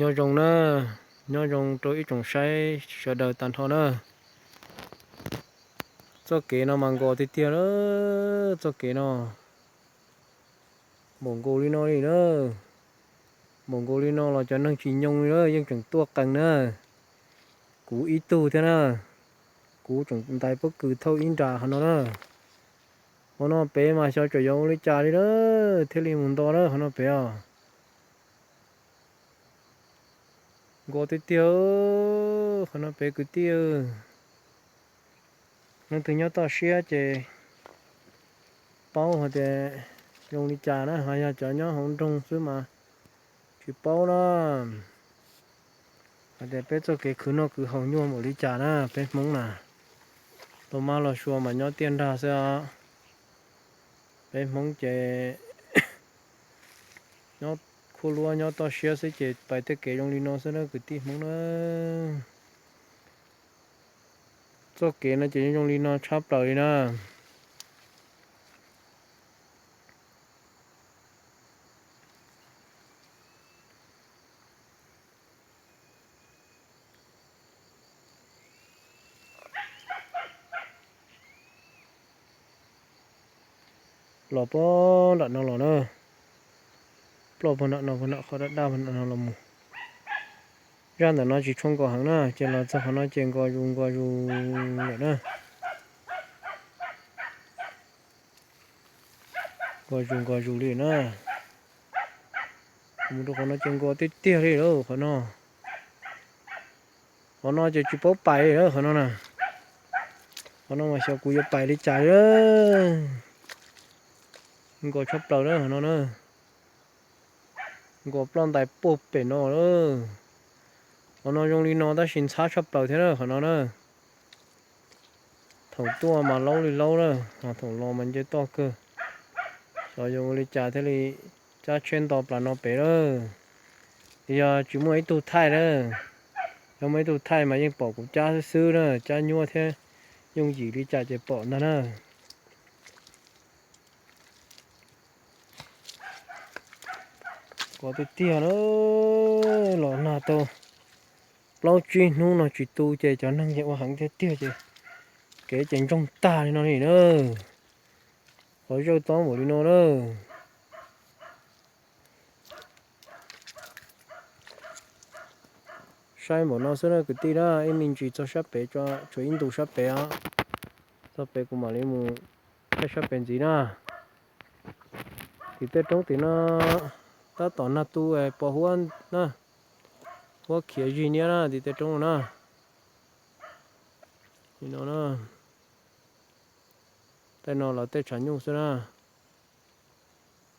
Nyob zoo na, nyob zoo rau ib tsoom saib sawv daws tag nrho na. Txoj kev no mas nkos tiag tiag na, txoj kev no npaum nkaus li no li na. Npaum nkaus li no los cov neeg tsis nyoo li na, yeej tseem tuaj qees na. Kuv ib tug thiab na, kuv tseem ntais pob kws thauj ib nra qhov no na. Qhov no pem mas xyov tseem yuav ua li cas li na, thiaj li mus nto na qhov no pem os. Nkos tiag tiag, qhov no pem kwv tij. Leej twg nyob toj siab ces paub hais tias zoo li cas na, ho yog cov nyob hauv nroog xwb mas tsis paub na. Hais tias peb txoj kev khwv noj khwv haus nyuaj npaum li cas na, peb Hmoob na, tau mab los sua mas nyob tiaj nrag xwb os. Peb Hmoob ces nyob khuab luab nyob toj siab xwb ces pais tej kev zoo li no xwb na kwv tij Hmoob na. Txoj kev no ces zoo li no tshaj plaws li na. Los puag nram no los na, ploj puag nram no, puag nram qhov daj daj puag nram no los mus. Zaj ntawm no tsis tshua nkos heev na, ces los txog qhov no ces nkos zus nkos zus lawm na. Nkos zus nkos zus li na. Mus rau qhov no ces nkos tiag tiag li lauj qhov no. Qhov no ces tsis paub pais li qhov no na. Qhov no mas xyov kuv yuav pais li cas li. Nkos tshaj plaws na qhov no na. Nkos ploj ntais puag pem no lawm. Qhov no zoo li no tab sis ntxhab tshaj plaws thiab na qhov no na. Thaum tuaj mas laub li laub na, ho thaum los mas nce toj kawg. Xyov yuav ua li cas thiaj li cab tsheb nto plas no pem lawm. Yog tsis muaj ib tug thaij na, yog muaj ib tug thaij mas yeej pom kuv cab xwb xwb na, cab nyuaj thiab yooj yim li cas ces pom ntag na. Nkos tiag tiag na, los nag tau plaub tsib hnub no tsis tu ces cov neeg ces ua heev tiag tiag ces kev ces ntsoog tag li no li na. Qhov zawj tob npaum li no na. Saib npaum no xwb na kwv tij na, ib me ntsis txog sab pem, tshuav ib ntu sab pem os. Txog pem kuv mam li mus thaij sab pem ntxiv na. Tim tej roob tim no tab tom nag tu pos huab na, huab khiav zig niab na tim tej roob na. Li no na, tej no los tej tshav nyuj xwb na.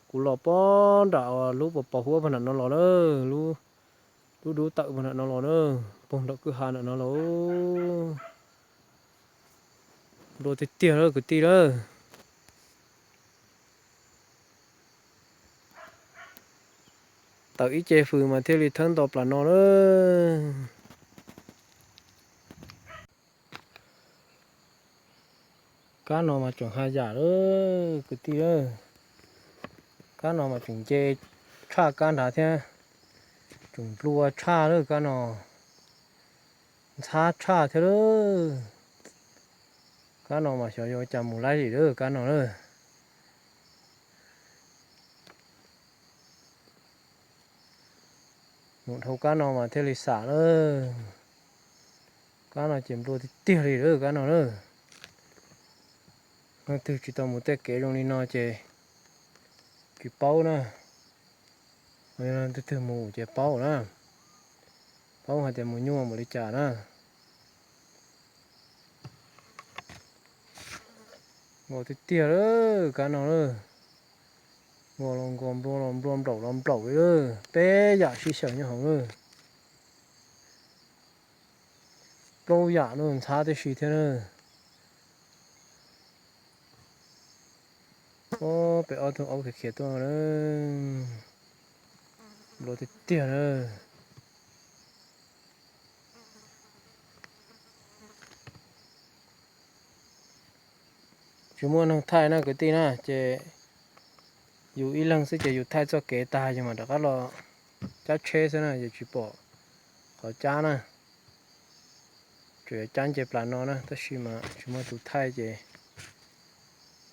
Kuv los puag nram lub pos pos huab puag nram no los na, lub dub dub tawm puag nram no los na, puag nram kwj ha nram no los. Nplua tiag tiag lawm kwv tij lawm. Tawm ib ce fws mas thiaj li thawb nto plas no lawm. Kab no mas tseem ha yam lawm kwv tij lawm. Kab no mas tseem nce tshaj kab nrad thiab, tseem nplua tshaj lawm kab no, ntxhab tshaj thiab lawm. Kab no mas xyov yuav cas mus laib li lawm kab no lawm. Mus dhau kab no mas thiaj li xam lawm. Kab no ces nplua tiag tiag li lawm kab no lawm. Leej twg tsis tau mus tej kev zoo li no ces tsis paub na. Leej twg mus ces paub na, paub hais tias mus nyuaj npaum li cas na. Nkos tiag tiag lawm kab no lawm. Nkos los nkos, nplua los nplua, nplaum los nplaum li lawm, peb yam sib xyaw nyob hauv lawm. Plaub yam no ntxhab tib si thiab na. Peb ob tug aub khiav khiav tuaj na, nplua tiag tiag na. Tsis muaj neeg thaij na kwv tij na, ces yus ib leeg xwb ces yus thaij txoj kev tag yus mam rov qab los cab tsheb xwb na, ces tsis pom qhov cab na. Tsuas yog cab nce plas no na, tab sis mas tsis muaj tus thaij ces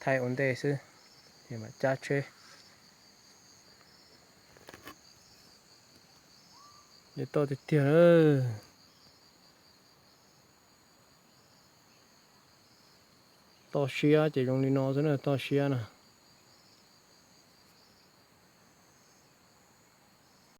thaij ua ntej xwb, ces mam cab tsheb. Yog toj tiag tiag na. Toj siab ces zoo li no xwb na, toj siab na.